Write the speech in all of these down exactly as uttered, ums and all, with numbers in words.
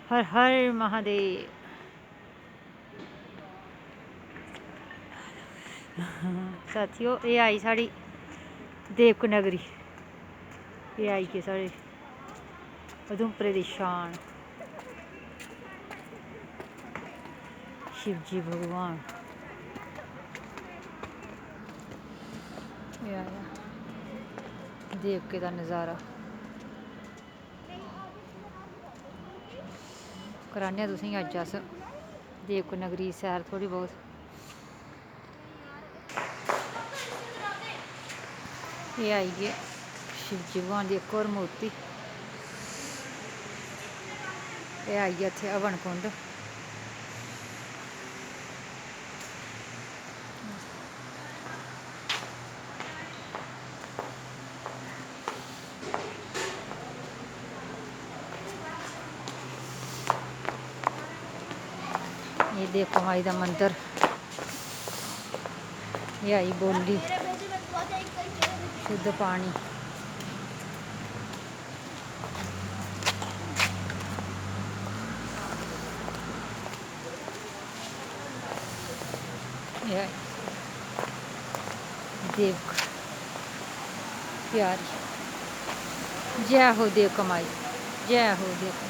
हर हर महादेव। साथियो, एह् आई साढ़ी देवक नगरी, एह् आई गे साढ़े उधमपुरे दी शान शिवजी भगवान। एह् आया देवके दा नजारा। कराने आं तुसेंगी अज्ज अस देवक नगरी सैर थोह्ड़ी बहुत। एह् आई गे शिवजी भगवान दी इक होर मूर्ति। एह् आई गेआ इत्थै हवन कुंड। एह् देवका माई दा मंदर। एह् आई बौली, शुद्ध पानी। एह् आई देवक प्यारी। जै हो देवका माई, जै हो देवका माई।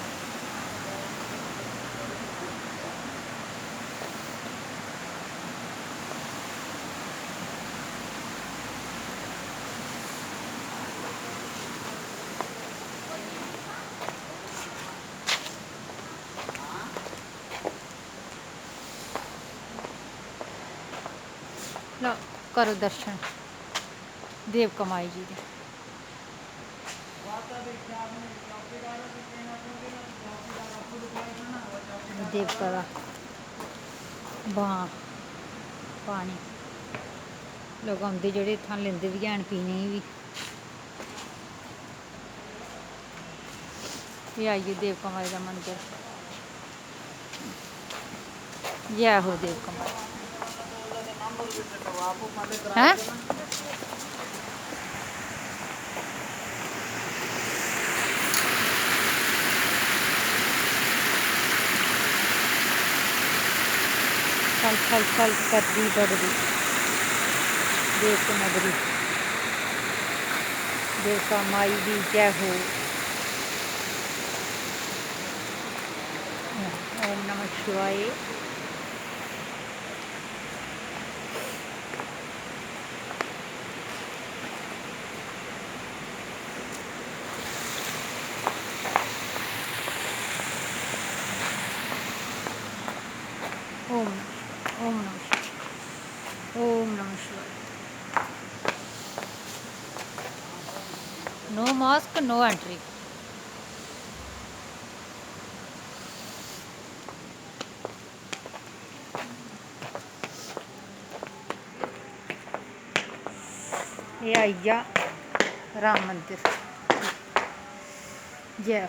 लो, करो दर्शन देवका माई जी दे। देवका दा बां पानी। लोक औंदे जेह्ड़े, इत्थां लैंदे बी हैन पीने गी बी। एह् आई गे देवका माई दा मंदर। जै हो देवका माई। हैं? छल छल छल करदी बगदी देवक नगरी। देवका माई दी जै हो। ओम नमः शिवाय। ओम नमः शिवाय, ओम नमः शिवाय, ओम नमः शिवाय। No mask, no entry। एह् आई गेआ राम मंदिर। जै